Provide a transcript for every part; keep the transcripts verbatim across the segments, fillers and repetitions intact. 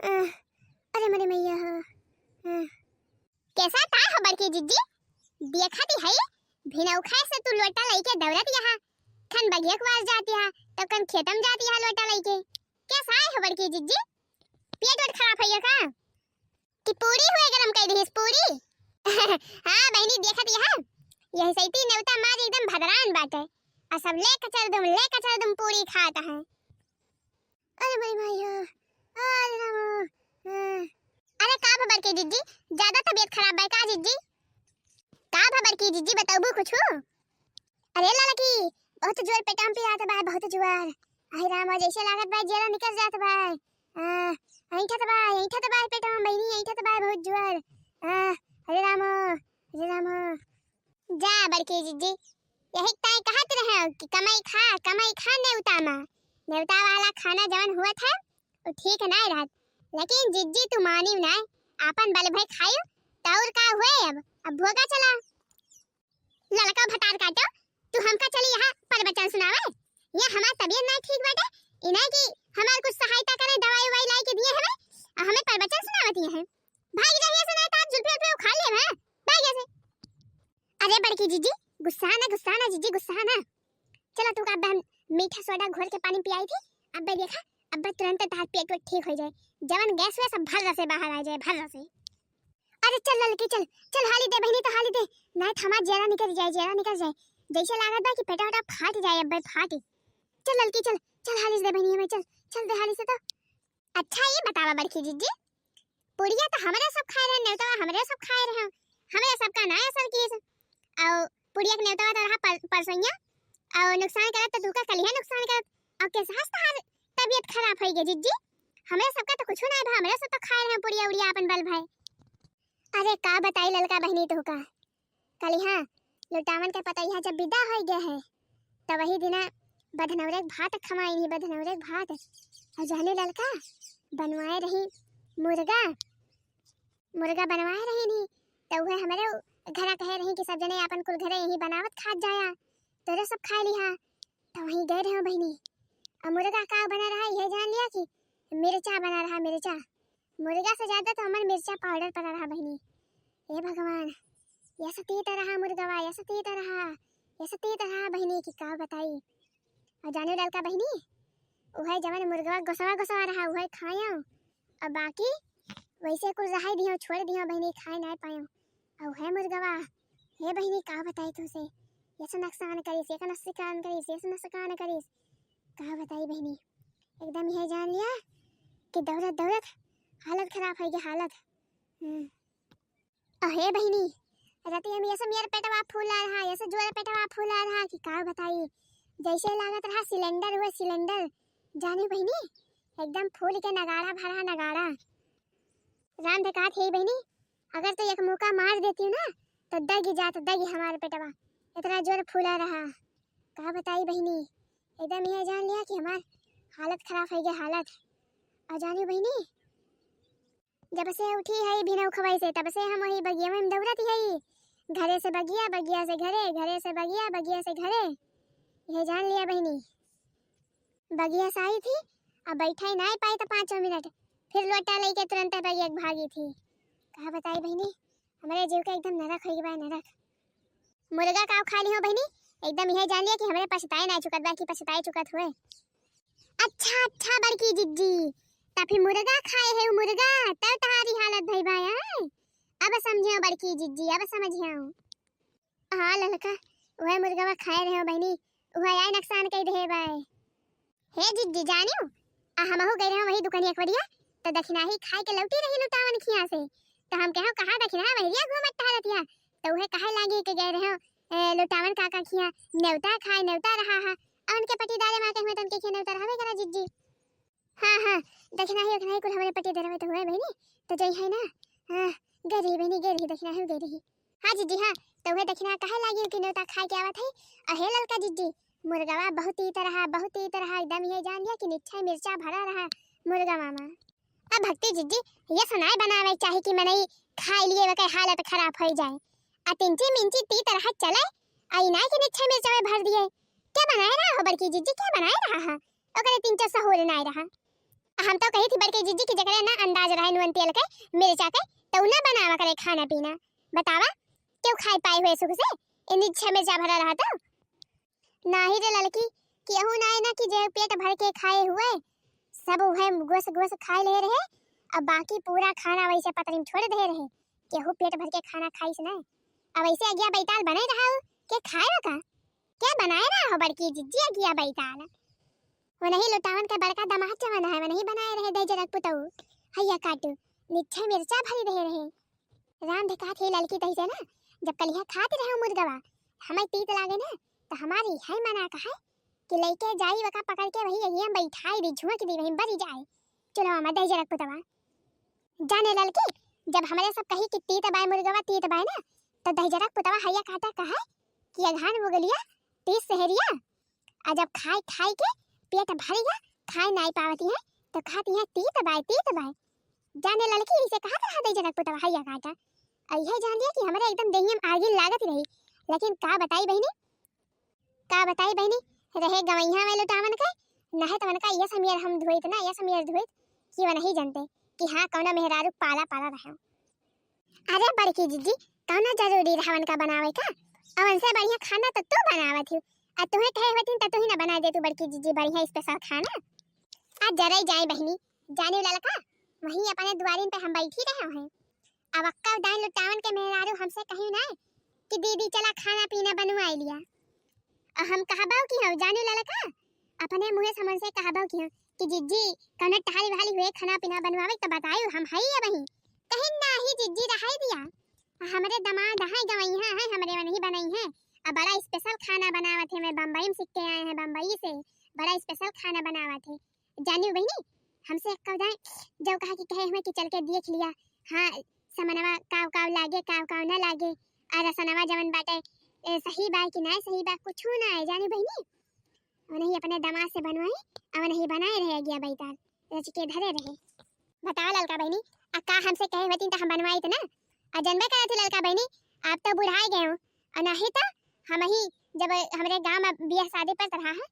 अ, अरे मरे मैया हो। अ, कैसा ताय हो बड़की जिज्जी? देखत ही है, भिनौखा से तू लोटा लइके दौड़त यहाँ। खन बगिया के पास जाती है, तब खन खेतम जाती है लोटा लइके। कैसा है हो बड़की जिज्जी? पेट वेट खराब है का? कि पूरी हुए गरम कइ दिहिस पूरी? हाँ बहिनी, देखत यहाँ, यही सैती नेवता मार एकदम भदरान बाटे। आ सब ले कचर दुम, ले कचर दुम पूरी खात है। अरे बड़ी माई हो, अरे रामो, हाँ। अरे का भा बड़की जिज्जी, ज्यादा तबीयत खराब बा का जिज्जी? का भा बड़की जिज्जी, बतौबू कुछु? अरे ललकी, बहुत जोर पेटवा में पिरात बा, बहुत जोर। अरे रामो, जैसे लागत बा जेरा निकल जात बा। आ, ऐंठत बा, ऐंठत बा पेटवा में बहिनी, ऐंठत बा बहुत जोर। आ, अरे रामो, अरे रामो। जा बड़की जिज्जी, यही ताई कहत रहे कि कमाई खा, कमाई खा नेवता मा। नेवता वाला खाना जवन हुआ था, वो ठीक नाय रहत। लेकिन जिज्जी तू मानियो नाय, आपन बल भई खाइयो, त और का हुए अब, अब भोगा चला। ललका भतार काटो, तू हमका चली यहाँ प्रवचन सुनावे? ये हमार तबीयत नाय ठीक बाटे, इन्हें कि हमार कुछ सहायता करे, दवाई उवाई लाई के दिए हमें, और हमें प्रवचन सुनावती है। भाग जाइए से नाय तो आज जुल्फे उल्फे उखाड़ ले हैं, भाग यहाँ से। अरे बड़की जिज्जी, गुस्सा ना, गुस्सा ना जिज्जी, गुस्सा ना। चलो तू का अब हम मीठा सोडा घोर के पानी पियाई थी, अब देखा, अब तुरंत तार पेट वेट ठीक हो जाए, जवन गैस वैस सब भर से बाहर आ जाए, भर से। अरे चल ललकी चल, चल हाली दे बहिनी तो हाली दे, नाय तो हमार जेरा निकल जाए, जेरा निकल जाए। जैसे लागत बा कि पेटा वेटा फाट जाए, अब फाटी। चल ललकी चल, चल हाली से दे बहिनी हमें, चल, चल दे हाली से तो। अच्छा ये बतावा बड़की जिज्जी, पुड़िया तो हमरे सब खाए रहे, नेवतवा हमरे सब खाए रहे, हमरे सबका ना असर किए से। और पुड़िया के नेवतवा तो रहा पर, परसैया, और नुकसान करत तो तू का कलिया नुकसान करत, और कैसे हंस तहार तबीयत खराब हो गई जिज्जी? हमरे सबका तो कुछ ना भा, हमरे सब तो खाए रहे पुड़िया उड़िया अपन बल भाई। अरे का बताई ललका बहिनी तू का, कलिहा लुटावन के पतैया जब विदा हो गए है, तो वही दिना बधनौरे के भात खवाई नहीं, बधनौरे के भात। और जाने ललका बनवाए रही मुर्गा, मुर्गा बनवाए रही नहीं, तो वह हमारे घरा कहे रही कि सब जने अपन कुल घरे यही बनावत खात जाया, तोरे सब खाए लिहा। तो वहीं गए रहे बहिनी, और मुर्गा का बना रहा यह जान लिया कि मिर्चा बना रहा, मिर्चा। मुर्गा से ज्यादा तो हमार मिर्चा पाउडर पड़ा रहा बहिनी। ए भगवान, यस तीत रहा मुर्गवा, यस तीत रहा, यस तीत रहा बहिनी कि का बताई। और जाने ललका बहिनी, उहे जवन मुर्गवा गोसवा गोसवा रहा उहे खायो, और बाकी वैसे कुल रहाई दियो, छोड़ दियो बहिनी, खाए ना पायो। और उहे मुर्गवा, हे बहिनी का बताई तुमसे, यस नुकसान करिस, एक नुकसान करिस, यस नुकसान करिस, का बताई बहिनी। एकदम यह जान लिया कि दौड़त दौड़त हालत खराब हो गई, हालत। हम्म। अहे बहिनी, रतिया में ऐसे मेर पेटवा फूला रहा, ऐसे जोर पेटवा फूला रहा कि का बताई। जैसे लागत रहा सिलेंडर हुए सिलेंडर, जाने बहिनी, एकदम फूल के नगाड़ा भरा नगाड़ा। राम दे कहत हे बहिनी, अगर तो एक मुक्का मार देती ना, तो दगी जात, दगी हमार पेटवा, इतना जोर फूला रहा। का बताई बहिनी, एकदम यह जान लिया कि हमार हालत खराब हो गया, हालत। और जानी बहिनी, जब से उठी है बिना उखवाई से, तब से हम वही बगिया में दौड़त ही है, घरे से बगिया, बगिया से घरे, घरे से बगिया, बगिया से घरे। यह जान लिया बहिनी, बगिया से आई थी, अब बैठा ही ना पाई तो पाँचों मिनट, फिर लोटा लेके तुरंत बगिया के भागी थी। का बताई बहिनी, हमारे जीव का एकदम नरक हो गया, नरक। मुर्गा का खा ली हो बहिनी, एकदम यह जान लिया कि हमारे पछताए ना चुकत बा कि पछताए चुकत हुए। अच्छा अच्छा बड़की जिज्जी, ता फिर मुर्गा खाए है मुर्गा, तब तहारी हालत भई बा, हैं? अब समझियो बड़की जिज्जी, अब समझियो। हाँ ललका, वह मुर्गवा खाए रहे हो बहिनी, वह आई नुकसान कई रहे बाय। हे जिज्जी जानियो, आ हमहू गए रहे वही दुकानिया के बढ़िया, तो दखिनाही खाए के लौटी रही लुटावन खिया से, तो हम कहो कहाँ दखिना वहिया घूमत टहलतिया, तो वह कहे लागी के गए रहे ए, लुटावन काका खिया नेवता खाए, नेवता रहा है। अब उनके पटीदारे माँ के हुए तो उनके खिया नेवता रहबे करा जिज्जी। हाँ, हाँ, दखिनाही उखिनाही कुल हमरे पटीदारे में तो हुए बहिनी, तो जई है ना। हाँ, गई रही बहिनी, गई रही, दखिनाही गई रही। हाँ जिज्जी, हाँ, तो वह दखिना कहे लागी कि नेवता खाए के आवत है। अहे ललका जिज्जी, मुर्गवा बहुत तीत रहा, बहुत तीत रहा, एकदम ये जान लिया कि निच्छा मिर्चा भरा रहा मुर्गवा मा। अब भक्ति जिज्जी, ये सुनाए बनावे चाहे कि मनई खाए लिए वके हालत खराब हो जाए। आ तिंची मिंची तीत रहा चले, आ इनाए के निच्छे मिर्चवे भर दिए। क्या बनाए रहा हो बड़की जिज्जी, क्या बनाए रहा है? ओकरे तिंचा सहूर नाय रहा। हम तो कही थी बड़की जिज्जी कि जेकरे ना अंदाज रहे नून तेल के, मिर्चा के, तो उ ना बनावा करे खाना पीना। बतावा, केहू खाए पाए हुए सुख से? इन्हीं छह मिर्चा भरा रहा तो। नाही रे ललकी, केहू ना है ना कि जे पेट भर के खाए हुए, सब उहे गोस गोस खाए ले रहे, अब बाकी पूरा खाना वैसे पतरी में छोड़ दे रहे। केहू पेट भर के खाना खाइस ना। अब ऐसे अगिया बैताल बने रहा हो, के खाए का? क्या बनाए रहा हो बड़की जिज्जी अगिया बैताल? वो नहीं लुटावन का बड़का दामाद जवन है, वो नहीं बनाए रहे दहिजरक पुतऊ। हैया काटू, निच्छे मिर्चा भरी दे रहे। राम ढेका थे ललकी तही से ना, जब कलिया खात रहे मुर्गवा, हमें तीत लागे ना, तो हमारी है मना कहा कि लेके जाई वका पकड़ के वही अगिया में बैठाई दी, झुंक दी, वहीं बरी जाए। चलो हमें दहिजरक पुतवा। जाने ललकी, जब हमरे सब कही कि तीत बाय मुर्गवा तीत बाय ना, तो दहिजरक पुतवा हैया काटा कहा कि अघान मुगलिया तीस सहरिया, आ जब खाए खाए के पेट भर गया, खाए नाई पावती है, तो कहती है तीत बाय, तीत बाय। जाने ललकी इसे कहा कहा दहिजरक पुतवा हैया काटा। अइहे जान लिया कि हमरे एकदम देहिया में आगी लागत रही। लेकिन का बताई बहिनी, का बताई बहिनी, रहे गवैया में लुटावन के, नहे तो उनका ये समियर हम धोइत ना, ये समियर धोइत कि वो नहीं जानते कि हाँ, कौनो मेहरारू पाला पाला रहे। अरे बड़की जिज्जी, कौनो जरूरी रहा उनका बनावे का? अब उनसे बढ़िया खाना तो तू बनावत ही। आ तुहे कहे होती तो तू ही ना बना दे तू बड़की जिज्जी बढ़िया स्पेशल खाना। आ जरे जाए बहिनी, जाने ललका, वहीं अपने दुआरिन पे हम बैठी रहे हैं। अब अक्का दाई लुटावन के मेहरारू हमसे कही ना कि दीदी चला खाना पीना बनवाई लिया। आ हम कहबाऊ की हौ जाने ललका, अपने मुँहे से हमसे कहबाऊ की हौ कि जिज्जी कौनो टहरी वहरी हुए खाना पीना बनवावे तो बतायू हम हई अब ही। कहीं नाही जिज्जी रहाई दिया। आ हमरे दामाद हैं गवैया हैं हमरे वनही बनई हैं। अब बड़ा स्पेशल खाना बनावत है, मैं बम्बई में सीख के आए हैं बम्बई से, बड़ा स्पेशल खाना बनावत है। जानियो बहिनी, हमसे एक्का दाई जब कहा कि कहे हमें कि चल के देख लिया, हाँ, समनवा काव काव लागे, काव काव ना लागे, आ रसनवा जवन बाटे, ए, सही बा कि ना सही बा, कुछ ना है, जानियो बहिनी। उन्हीं अपने दामाद से बनवाई, और उन्हीं बनाए रहे गया बैताल, रच के धरे रहे। बताओ ललका बहिनी, आ का हमसे कहे होती तो हम बनवाई तो ना, आ जनबे करत ही ललका बहिनी, आप तो बुढ़ाए गए हो, और नहीं तो हम ही जब हमरे गाँव में बियाह शादी पर रहा है,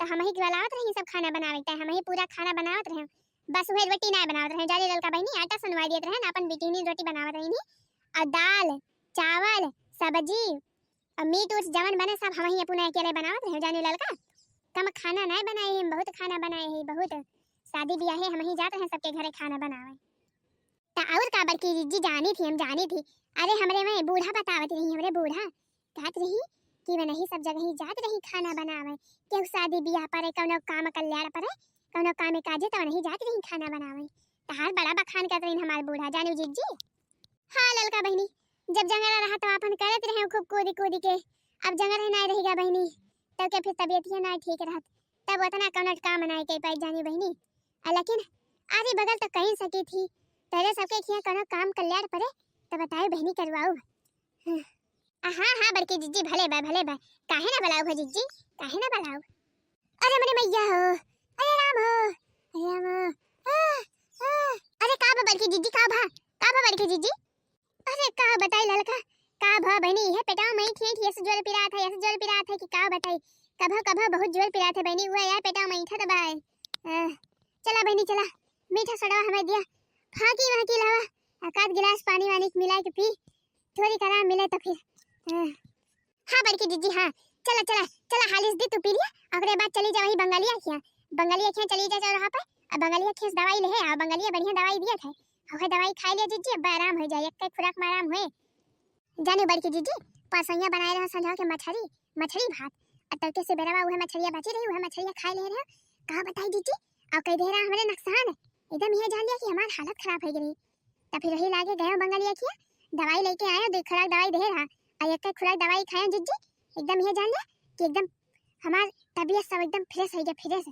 तो हम ही बुलावत रही सब खाना बनावे के, हम ही पूरा खाना बनावत रहे। बस उहे रोटी ना बनावत रहे, जाली ललका बहिनी आटा सनवा देत रहे ना, अपन बिटिनी रोटी बनावत रही। और दाल, चावल, सब्जी, और मीट उट जवन बने सब हम ही अपने अकेले बनावत रहे, जाली ललका। कम खाना ना बनाए हैं, बहुत खाना बनाए हैं, बहुत। शादी बियाहे हम ही जात रहे सबके घरे खाना बनावे। त और का बड़की जिज्जी जानी थी, हम जानी थी। अरे हमरे में बूढ़ा बतावत रही, हमरे बूढ़ा कहत रही कि वनही सब जगह ही जात रही खाना बनावे, केहू शादी बियाह परे, कौनो काम कल्याण परे, कौनो काम काजे, तो वनही जात रही खाना बनावे। तहार बड़ा बखान करत रही हमार बूढ़ा, जानू जिज्जी। हाँ ललका बहिनी, जब जंगरा रहा तो आपन करत रहे खूब कूदी कूदी के, अब जंगरा ना रहेगा बहिनी, तब के फिर तबियतिया ना ठीक रहत, तब उतना कौनो काम ना कर पाई जानी बहिनी। आ लेकिन आरी बगल तो कहीं सकी थी, तेरे सबके खिया कौनो काम कल्याण परे तो बताओ बहिनी, करवाओ। हम्म। आ, हाँ, हाँ, बड़की जिज्जी, भले बा, भले बा। काहे ना बुलाओ हो जिज्जी, काहे ना बुलाओ? अरे मरे मैया हो, अरे राम हो, अरे राम हो, आ, आ, अरे का बा बड़की जिज्जी, का भा, का भा बड़की जिज्जी? अरे का बताई ललका, का भा बहिनी, ये पेटवा में ठेठ ऐसे जोर पिरात है, ऐसे जोर पिरात है कि का बताई, कभा कभा बहुत जोर पिरात है बहिनी, हुआ यार पेटवा में ठत बा। आ, चला बहिनी चला, मीठा सोडवा हमें दिया, फाकी वाकी लावा, एकाध गिलास पानी वानी मिला के पी, थोड़ी आराम मिले तो फिर। हाँ। हाँ बड़की जिज्जी, हाँ, चला चला चला, हालिस दी तू पी लिया, ओकरे बाद चली जा वही बंगालिया खिया, बंगालिया खिया चली जा चौराहा पे, अब बंगालिया खिया से दवाई ले आ, बंगालिया बढ़िया दवाई दिया था, वह दवाई खाई लिया जिज्जी, अब आराम हो जाए, एक खुराक में आराम हुए। जाने बड़की जिज्जी, परसैया बनाए रहा संझा के मछरी, मछरी भात, अब तड़के से बेरवा वह मछरिया बची रही, वह मछरिया खाए ले रहे, का बताई जिज्जी, और कह दे रहा हमरे नुकसान, एकदम यह जान लिया कि हमार हालत खराब हो गई। तो फिर वही लागे गयो बंगालिया खिया, दवाई लेके आयो, दो खुराक दवाई दे रहा, और एक खुराक दवाई खायो जिज्जी, एकदम ये जान लिया कि एकदम हमार तबियत सब एकदम फ्रेश हो गया, फ्रेश।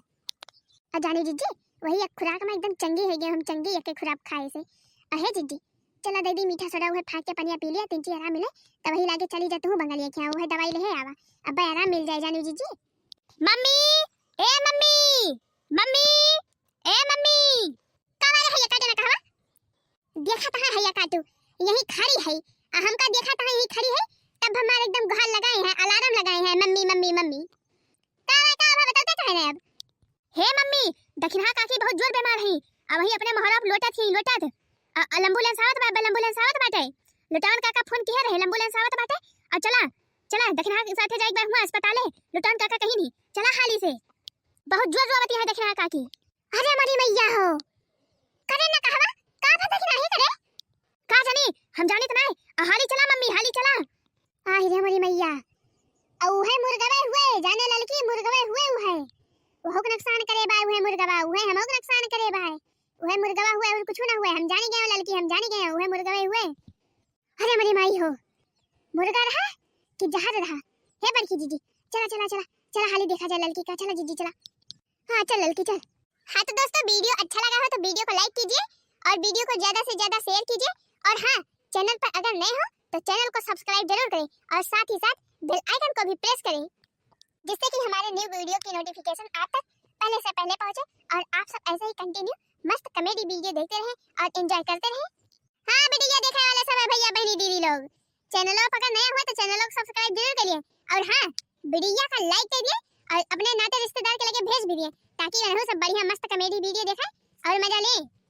और जाने जिज्जी, वही एक खुराक में एकदम चंगी हो गया हम, चंगी एक खुराक खाए से। अहे जिज्जी, चला दे दी मीठा सोडा, वह फाँक के पनिया पी लिया, तीन चीज आराम मिले, तो वही लागे चली जा तू बंगालिया खिया, वह दवाई ले आवा, अब आराम मिल जाए जाने जिज्जी। मम्मी, ए मम्मी, मम्मी, ए मम्मी, का वाला है ये काटे ना कहवा? देखा कहाँ है या काटू, यही खड़ी है, आ हमका देखा कहाँ यही खड़ी है, तब हमार एकदम गुहार लगाए हैं, अलार्म लगाए हैं, मम्मी, मम्मी, मम्मी। का बा, का बा, बताते काहे नहीं अब? हे मम्मी, दखिनहा काकी बहुत जोर बीमार है, अब वही अपने मोहरा पे लोटत ही, लोटत। अ, अ, ambulance आवत बा, बल ambulance आवत बाटे। लुटावन काका फोन किहे रहे, ambulance आवत बाटे। अ, चला, चला, दखिनहा के साथे जाइक बा हुआं अस्पताले। लुटावन काका कहीं नहीं, चला हाली से। बहुत जोर रोवत यहाँ दखिनहा काकी। अरे मोरी मैया हो, करे ना कहवा, का था दखिनहा ही करे? का जानी, हम जानित नाय। अ, हाली चला मम्मी, हाली चला। आहि रे मोरी मैया, अ उहे मुर्गवे हुए, जाने ललकी मुर्गवे हुए उहे। वहू के नुकसान करे बा उहे मुर्गवा, उहे हमहू के नुकसान करे बा। उहे मुर्गवा हुए और कुछ ना हुए, हम जानी गए ललकी, हम जानी गए उहे मुर्गवे हुए। अरे मोरी माई हो, मुर्गा रहा कि जहाज रहा? हे बड़की जीजी, चला, चला, चला, चला हाली देखा जाए ललकी का, चला जीजी, चला। हाँ, चल ललकी, चल। हाँ, तो दोस्तों, video अच्छा लगा हो तो video को like कीजिए और video को ज्यादा से ज्यादा share कीजिए। और हाँ, channel पर अगर नए हो तो channel को subscribe जरूर करें और साथ ही साथ bell icon को भी press करें, जिससे कि हमारे new video की notification आप तक पहले से पहले पहुंचे और आप सब ऐसे ही continue मस्त comedy video देखते रहें और enjoy करते रहें। हाँ, video देखे वाले सब भैया, बहनी, दीदी लोग, channel पर अगर नए हुए तो channel को subscribe जरूर करिए और हाँ, video का like करिए और अपने नाते रिश्तेदार के लगे भेज भी दिए, ताकि वह सब बढ़िया मस्त comedy video देखे और मजा ले।